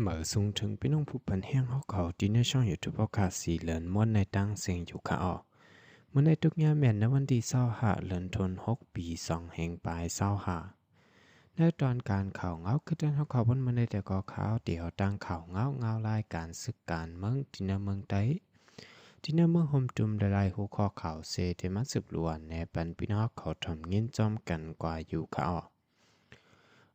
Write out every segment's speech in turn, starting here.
ເໝີສູງເຖິງພີ່ນ້ອງຜູ້ເປັນແຮງເຮົາເຂົາ ທີ່ໃນຊ່ອງຢູທູບພອດຄາສສີເລີນມ່ວນໃນຕ່າງເສງຢູ່ຄະເອາະ. ມື້ໃນຕົກຍາມແມ່ນໃນວັນທີຊາວຫ້າ ເດືອນໂທນຫົກ ປີສອງພັນຊາວຫ້າ. ໃນຕອນການຂ່າວເງົາ ຄືເຕືອນເຮົາເຂົ້າວັນມື້ໃນແຕ່ກໍຂ່າວ ທີ່ເຮົາຕັ້ງຂ່າວເງົາ ເງົາລາຍການສຶກການເມືອງ ທີ່ໃນເມືອງໃຕ້ ທີ່ໃນເມືອງໂຮມຕຸມ ຫຼາຍໆຫົວຂໍ້ຂ່າວເສ ທີ່ມາສືບລວນແນະປັນພີ່ນ້ອງເຮົາເຂົາທ່ອມຍິນຈອມກັນກວ່າຢູ່ຄະເອາະ.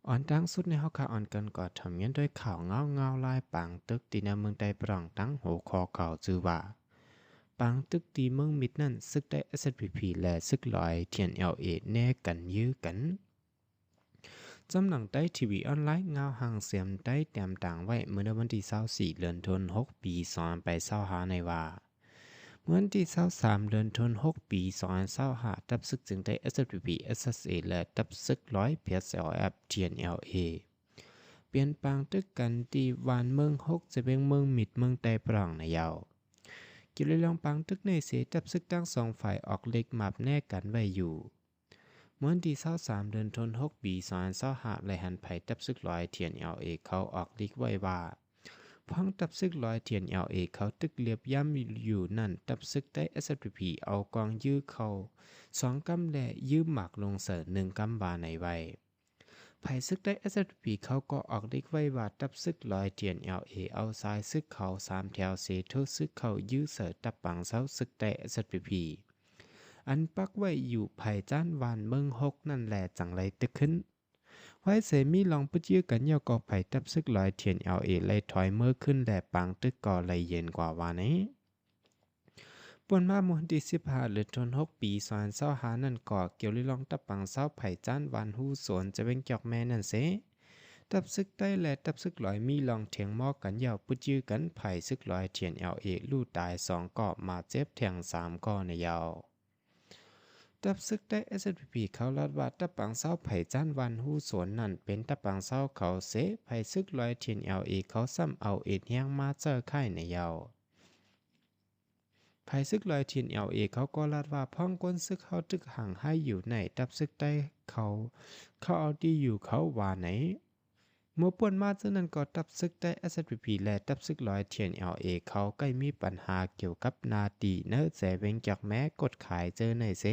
ອອນຕັ້ງສຸດໃນເຮົາຄະອອນກັນກໍທ່ອມຍິນດ້ວຍຂ່າວເງົາ ເງົາລາຍປາງຕຶກ ທີ່ໃນເມືອງໃຕ້ປະລອງ ຕັ້ງຫົວຂໍ້ຂ່າວຊື່ວ່າ ປາງຕຶກທີ່ເມືອງມິດນັ້ນ ສຶກໃຕ້ ເອສເອສພີພີ ແລະ ສຶກລອຍ ທີເອັນແອລເອ ແນກັນຢື້ກັນ. ຈຳໜັງໃຕ້ທີວີອອນລາຍ ງາວຫາງສຽມໃຕ້ ແຕ້ມຕາງໄວ້ເມື່ອໃນວັນທີຊາວສີ່ ເດືອນໂທນຫົກ ປີສອງພັນຊາວຫ້າ ໃນວ່າ ເມື່ອວັນທີຊາວສາມ ເດືອນໂທນຫົກ ປີສອງພັນຊາວຫ້າ ທັບຊຶກຈຽງໃຕ້ ເອສເອສພີພີ ເອສເອສເອ ແລະ ທັບຊຶກລອຍ ພີເອສແອລແອັບ ທີເອັນແອລເອ ປ່ຽນປາງຕຶກກັນທີ່ບ້ານເມືອງຫົກ ຈະເວັງເມືອງມິດ ເມືອງໃຕ້ປະລອງໃນເຍົາ. ກ່ຽວເລື່ອງປາງຕຶກໃນເສ ທັບຊຶກທັງສອງຝ່າຍອອກລິກມາບແນກັນໄວ້ຢູ່. ເມື່ອວັນທີຊາວສາມ ເດືອນໂທນຫົກ ປີສອງພັນຊາວຫ້າ ໄດ້ຫັນໃຜທັບຊຶກລອຍ ທີເອັນແອລເອ ເຂົາອອກລິກໄວ້ວ່າ ພວກທັບຊຶກລອຍ ທີເອັນແອລເອ ເຂົາຕຶກລຽບຢາມຢູ່ນັ້ນ ທັບຊຶກໃຕ້ ເອສເອສພີພີ ເອົາກອງຢື້ເຂົາສອງກຳ ແລະ ຢືມໝາກລົງເສີໜຶ່ງກຳ ວ່າໃນໄວ້. ຝ່າຍຊຶກໃຕ້ ເອສເອສພີພີ ເຂົາກໍອອກລິກໄວ້ວ່າ ທັບຊຶກລອຍ ທີເອັນແອລເອ ເອົາສາຍຊຶກເຂົາສາມແຖວເສ ໂທຊຶກເຂົ້າຢື້ເສີຕັບປາງເຊົາຊຶກໃຕ້ ເອສເອສພີພີ ອັນປັກໄວ້ຢູ່ໃຜຈ້ານບ້ານເມືອງຫົກນັ້ນແລະ ຈັ່ງໄດ້ຕຶກຂຶ້ນ. ໄວ້ເສມີລອງປຶດຢື້ກັນ ແລ້ວກໍຝ່າຍທັບຊຶກລອຍ ທີເອັນແອລເອ ໄດ້ຖອຍເມືອຂຶ້ນ ແລະ ປາງຕຶກກໍໄດ້ເຢັນກວ່າວ່ານີ້. ປ່ວນມາເມື່ອວັນທີສິບຫ້າ ເດືອນໂທນຫົກ ປີສອງພັນຊາວຫ້າ ນັ້ນກໍກ່ຽວເລື່ອງຕັບປາງເຊົາ ໃຜຈ້ານບ້ານຮູໂສນ ຈະເວັງຈອກແມ່ນັ້ນເສ ທັບຊຶກໃຕ້ ແລະ ທັບຊຶກລອຍ ມີລອງຖຽງມໍກັນ ແລ້ວປຶດຢື້ກັນ ຝ່າຍຊຶກລອຍ ທີເອັນແອລເອ ລູ້ຕາຍສອງກໍ ມາດເຈັບແທງສາມກໍໃນເຍົາ. ທັບຊຶກໃຕ້ ເອສເອສພີພີ ເຂົາລາດວ່າ ຕັບປາງເຊົາໃຜຈ້ານບ້ານຮູໂສນນັ້ນ ເປັນຕັບປາງເຊົາເຂົາເສ ຝ່າຍຊຶກລອຍ ທີເອັນແອລເອ ເຂົາຊ້ຳເອົາເອັນແຮງມາເຈີຄ້າຍໃນເຍົາ. ຝ່າຍຊຶກລອຍ ທີເອັນແອລເອ ເຂົາກໍລາດວ່າ ພວກຄົນຊຶກເຮົາຕຶກຫາງໄຮຢູ່ໃນ ທັບຊຶກໃຕ້ເຂົາ ເຂົາເອົາທີ່ຢູ່ເຂົາວ່າໃນ. ເມື່ອປ່ວນມາເທື່ອນັ້ນກໍ ທັບຊຶກໃຕ້ ເອສເອສພີພີ ແລະ ທັບຊຶກລອຍ ທີເອັນແອລເອ ເຂົາໃກ້ມີປັນຫາກ່ຽວກັບໜ້າທີ່ເນີແຈເວັງຈອກແມ່ກົດຂາຍເຈີໃນເສ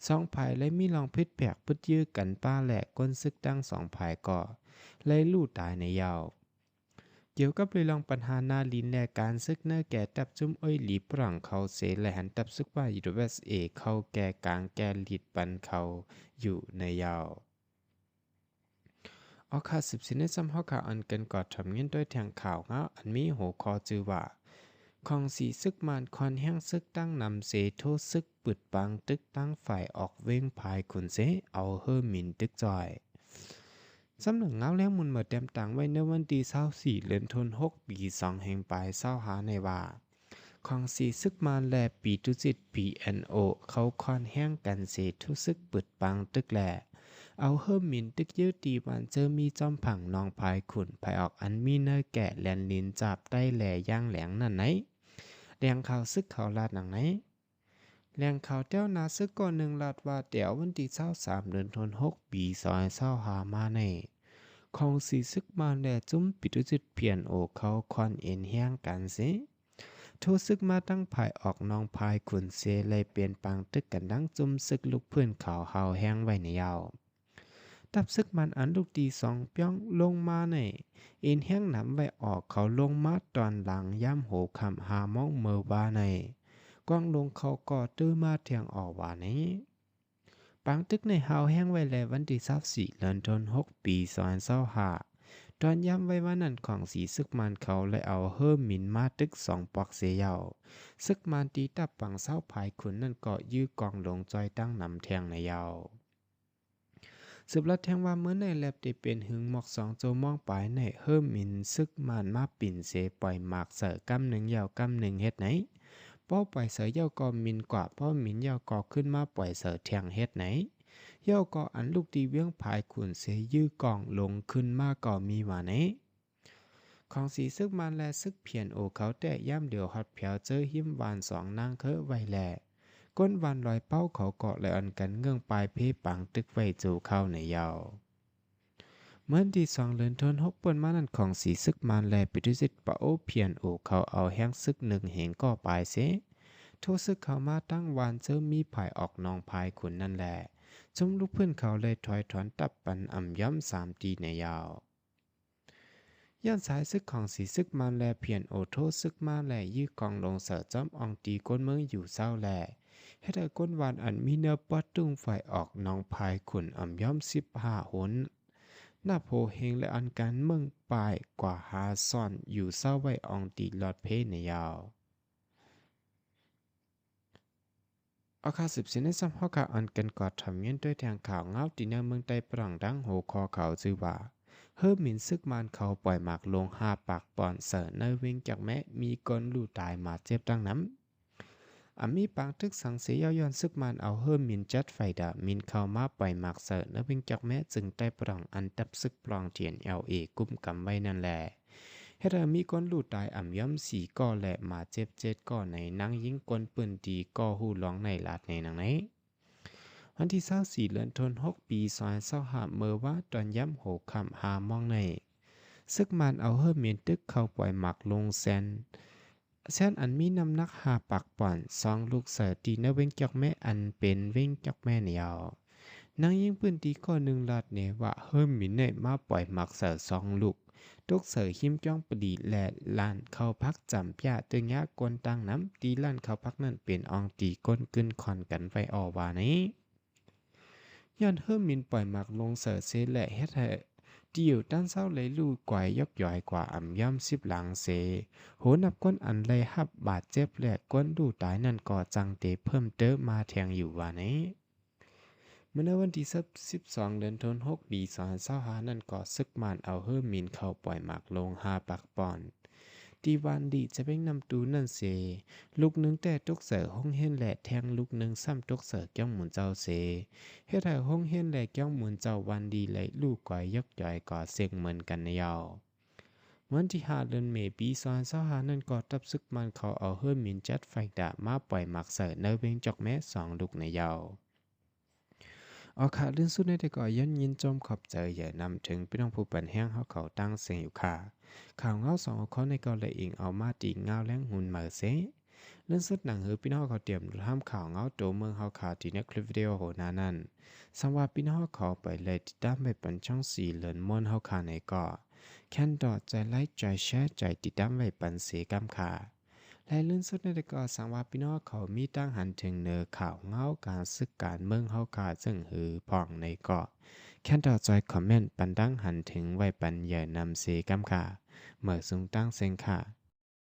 ສອງຝ່າຍເລີຍມີລອງຜິດແຜກປຶດຢື້ກັນປາ ແລະ ຄົນຊຶກທັງສອງຝ່າຍກໍເລີຍລູ້ຕາຍໃນເຍົາ. ກ່ຽວກັບເລື່ອງບັນຫາໜ້າດິນ ແລະ ການຊຶກເນີແກ່ຕັບຈຸ້ມໂອ້ຍຫຼີປຣອງເຂົາເສ ແລະ ຫັນຕັບຊຶກວ່າ ຢູເອສເອ ເຂົາແກ່ກາງແກ່ລິດປັນເຂົາຢູ່ໃນເຍົາ. ອອກຂ່າວສືບເສນໃນຊ່ຳເຮົາຄະອອນກັນກໍທ່ອມຍິນດ້ວຍແຖງຂ່າວເງົາ ອັນມີຫົວຂໍ້ຊື່ວ່າ ຂອງສີຊຶກມານຄອນແຮງຊຶກຕັ້ງນຳເສ ໂທຊຶກປຶດປາງຕຶກ ຕ່າງຝ່າຍອອກເວັງພາຍຂຸນເສ ເອົາເຮີມິນຕຶກຈ່ອຍ. ສຳນັກງານແລງມູນເໝີແຕ້ມຕາງໄວ້ໃນວັນທີຊາວສີ່ ເດືອນໂທນຫົກ ປີສອງພັນຊາວຫ້າ ໃນວ່າ ຂອງສີຊຶກມານ ແລະ ປີຕຸຈິດ ພີເອັນໂອ ເຂົາຄອນແຮງກັນເສ ໂທຊຶກປຶດປາງຕຶກ ແລະ ເອົາເຮີມິນຕຶກຢື້ທີ່ບ້ານເຈີມີ ຈອມຜັງ ໜອງພາຍຂຸນ ພາຍອອກ ອັນມີເນີແກ່ແລນລິນຈາບໃຕ້ ແລະ ຢ່າງແຫຼງນັ້ນໃນ ແຫຼ່ງຂ່າວຊຶກເຂົາລາດດັ່ງໃນ. ແຫຼ່ງຂ່າວແຖວໜ້າຊຶກກໍໜຶ່ງລາດວ່າ ແຕ່ວັນທີຊາວສາມ ເດືອນໂທນຫົກ ປີສອງພັນຊາວຫ້າ ມາໃນ ຂອງສີຊຶກມານ ແລະ ຈຸ້ມປີຕຸຈິດ ພີເອັນໂອ ເຂົາຄອນເອັນແຮງກັນເສ ໂທຊຶກມາຕັ້ງພາຍອອກໜອງພາຍຂຸນເສ ແລະ ເປັນປາງຕຶກກັນດັ່ງຈຸ້ມຊຶກລຸກພື້ນເຂົາເຮົາແຮງໄວ້ໃນເຍົາ. ທັບຊຶກມານອັນລຸກຕີສອງປຽງລົງມາໃນ ເອັນແຮງນຳໄວ້ອອກເຂົາລົງມາຕອນຫຼັງຍາມຫົວຄ່ຳຫ້າໂມງເມື່ອວາໃນ ກອງຫຼົງເຂົາກໍຕື່ມາແທງອອກວ່າໃນ ປາງຕຶກໃນຮາວແຮງໄວ້ແລະ ວັນທີຊາວສີ່ ເດືອນໂທນຫົກ ປີສອງພັນຊາວຫ້າ ຕອນຍາມໄວວານັ້ນ ຂອງສີຊຶກມານເຂົາໄດ້ເອົາເຮີມິນມາຕຶກສອງປອກເສເຍົາ ຊຶກມານທີ່ຕັບປັງເຊົາພາຍຂຸນນັ້ນກໍຢື້ກອງຫຼົງຈ່ອຍຕັ້ງນຳແທງໃນເຍົາ. ສືບລາດແທງວ່າ ເມື່ອໃນແລັບໄດ້ເປັນຫຶງໝອກສອງຊົ່ວໂມງປາຍໃນ ເຮີມິນຊຶກມານມາປິ່ນເສ ປ່ອຍໝາກໃສ່ກຳໜຶ່ງເຍົາກຳໜຶ່ງເຮັດໃນ ພໍປ່ອຍໃສ່ເຍົາກໍມິນກວ່າ ພໍມິນເຍົາກໍຂຶ້ນມາປ່ອຍໃສ່ແທງເຮັດໃນ ເຍົາກໍອັນລຸກຕີວຽງພາຍຂຸນເສ ຢື້ກອງຫຼົງຂຶ້ນມາກໍມີວ່າໃນ. ຂອງສີຊຶກມານ ແລະ ຊຶກ ພີເອັນໂອ ເຂົາແຕະຍາມດຽວຮອດແຜວເຈີຫິມບ້ານສອງນາງເຄີໄວ້ແລະ ກົ້ນບ້ານລອຍເປົ້າເຂົາເກາະ ແລະ ອັນກັນເງື່ອງປາຍເພປາງຕຶກໄວ້ໂຈເຂົ້າໃນເຍົາ. ເມື່ອວັນທີສອງ ເດືອນ ເດືອນຫົກ ເປີດມານັ້ນ ກອງສີ ຊຶກມານ ແລະ ປະຕິເສດປະໂອ PNO ເຂົາເອົາແຮງຊຶກ ໜຶ່ງ ເຮງກໍປາຍເຊ ໂທຊຶກເຂົ້າມາຕັ້ງວານເຊີ ມີຝ່າຍອອກໜອງພາຍຂຸນນັ້ນແຫຼະ ຊຸມລູກພື້ນເຂົາເລີຍຖອຍຖອນທັບປັນອຳຍອມ ສາມ ຕີນະຍາວ. ຍ້ອນສາຍຊຶກຂອງສີຊຶກມານ ແລະ PNO ໂທຊຶກມາ ແລະ ຢື້ກອງລົງເສີຈອມອອງຕີກົ້ນເມືອງຢູ່ເຊົາ ແລະ ເຮັດໃຫ້ກົ້ນວານອັນມີເນື້ອປອດຕຸງ ຝ່າຍອອກໜອງພາຍຂຸນອຳຍອມ ສິບຫ້າ ຫົນ ນັບໂຫເຮງ ແລະ ອັນການເມືອງປາຍກວ່າຫາຊ່ອນຢູ່ເຊົາໄວ້ອອງຕີລອດເພນະຍາວ. ເອົາ ຂ່າວສືບສຽນໃນຊ່ຳເຮົາ ຂ່າວອັນກັນກອດທຳເງືອນ ດ້ວຍແທງຂ່າວເງົາ ທີ່ໃນເມືອງໃຕ້ປະຫຼອງ ດັ່ງຫົວຂໍ້ຂ່າວຊື່ວ່າ ເຮີໝິນຊຶກມານເຂົາປ່ອຍໝາກລົງ ຫ້າ ປາກປ່ອນ ເສີໃນເວງຈັກແມ ມີຄົນລູກຕາຍ ບາດເຈັບຕັ້ງນຳ. ອາ ມີປາກຕຶກສັງເສຍ ຍ້ອນຊຶກມານເອົາເຮີໝິນ ເຈັດ ໄຟເຕີ ໝິນເຂົ້າມາປ່ອຍໝາກເສີໃນເວງຈັກແມ ເຊິ່ງໃຕ້ປະຫຼອງ ອັນທັບຊຶກປະຫຼອງ TNLA ກຸມກຳໄວ້ນັ້ນແຫຼະ ເຮັດໃຫ້ມີຄົນລູກຕາຍອຳຍອມ ສີ່ ກໍ ແລະ ບາດເຈັບ ເຈັດ ກໍ ໃນ ນາງຍິງຄົນພື້ນທີ່ ກໍຮູ້ລອງໃນລາດໃນນາງໃນ. ວັນທີຊາວສີ່ ເດືອນ ເດືອນຫົກ ປີສອງພັນຊາວຫ້າ ເມື່ອວານຕອນຍາມຫົວຄ່ຳ ຫ້າ ໂມງໃນ ຊຶກມານເອົາເຮີໝິນຕຶກເຂົ້າປ່ອຍໝາກລົງແຊນ ແຊນອັນມີນ້ຳໜັກ ຫ້າ ປາກປ່ອນ ສອງ ລູກ ເສີທີ່ໃນເວງຈັກແມ ອັນເປັນເວງຈັກແມນະຍາວ. ນາງຍິງພື້ນທີ່ ກໍໜຶ່ງ ລາດແນວ່າ ເຮີໝິນໃນມາປ່ອຍໝາກເສີ ສອງ ລູກ ຕົກເສີຮິມຈອງປະດີ ແລະ ຮ້ານເຂົ້າຜັກຈຳປຽ ເຕີຍາກຄົນຕັ້ງນຳ ທີ່ຮ້ານເຂົ້າຜັກນັ້ນເປັນອອງຕີກົ້ນກຶນຄອນກັນໄວ້ ອອ ວ່າໃນ ຍ້ອນເຮີໝິນປ່ອຍໝາກລົງເສີເຊ ແລະ ເຮັດໃຫ້ຕິວຕັນເຊົາ ແລະ ລູກກວາຍຢອກຢອຍກວ່າອຳຍອມ ສິບ ຫຼັງເຊ ໂຫນັບຄົນອັນໄດ້ຮັບບາດເຈັບ ແລະ ຄົນລູກຕາຍນັ້ນ ກໍຈັ່ງເຕເພີ່ມເຕີມມາແທງຢູ່ວ່າໃນ. ເມື່ອໃນວັນທີຊາວ ສິບສອງ ເດືອນ ເດືອນຫົກ ປີສອງພັນຊາວຫ້າ ນັ້ນ ກໍຊຶກມານເອົາເຮີໝິນເຂົ້າປ່ອຍໝາກລົງ ຫ້າ ປາກປ່ອນ ທີ່ວານດີ ຈະເປັນນ້ຳຕູນັ້ນເຊ ລູກໜຶ່ງແຕ່ຕົກເສີໂຮງຮຽນ ແລະ ແທງລູກໜຶ່ງຊ້ຳຕົກເສີກຽງໝູນເຈົ້າເຊ ເຮັດໃຫ້ໂຮງຮຽນ ແລະ ກຽງໝູນເຈົ້າວານດີ ແລະ ລູກກວາຍຢອກຢອຍກໍເຊັງເໝີນກັນນະຍາວ. ວັນທີຫ້າ ເດືອນເມ ປີສອງພັນຊາວຫ້າ ນັ້ນ ກໍທັບຊຶກມານເຂົາເອົາເຮີໝິນ ເຈັດ ໄຟເຕີ ມາປ່ອຍໝາກເສີໃນເວງຈັກແມ ສອງ ລູກໃນຍາວ. ເອົາ ຂ່າວອື່ນສຸດໃນແຕ່ກໍ ຢ້ອນຍິນຊົມຂອບໃຈຢ່ານຳເຖິງພີ່ນ້ອງຜູ້ປັນແຮງເຮົາເຂົ້າຕັ້ງເສັງຢູ່ຄ່າ. ຂ່າວເງົາສອງຫົວຂໍ້ໃນກໍ ແລະ ອີງເອົາມາຕີງາວແລງຫຸນເໝີເຊ. ເລື່ອງສຸດ ໜັງເຮີພີ່ນ້ອງເຂົາຕຽມຮັບຂ່າວເງົາໂຕເມືອງເຮົາຄ່າ ທີ່ໃນຄລິບວິດີໂອໂຫໜ້ານັ້ນ ສັງວ່າພີ່ນ້ອງເຂົາໄປໄລ່ຕິດຕາມໄວ້ປັນຊ່ອງສີເລີນມ່ວນເຮົາຄ່າໃນກໍ ແຄນດອກ ໃຈໄລ ໃຈແຊ ໃຈຕິດຕາມໄວ້ປັນເຊກຳຄ່າ. ແລະ ເລື່ອງສຸດໃນແຕ່ກໍ ສັງວ່າພີ່ນ້ອງເຂົາມີຕັ້ງຫັນເຖິງເນື້ອຂ່າວເງົາການສຶກການເມືອງເຮົາຄ່າເຊິ່ງຫື່ນພ້ອງໃນກໍ ແຄນດອກ ໃຈຄອມເມັນປັນຕັ້ງຫັນເຖິງໄວ້ປັນຢ່ານຳເຊກຳຄ່າ. ເໝີສູງຕັ້ງເສັງຄ່າ.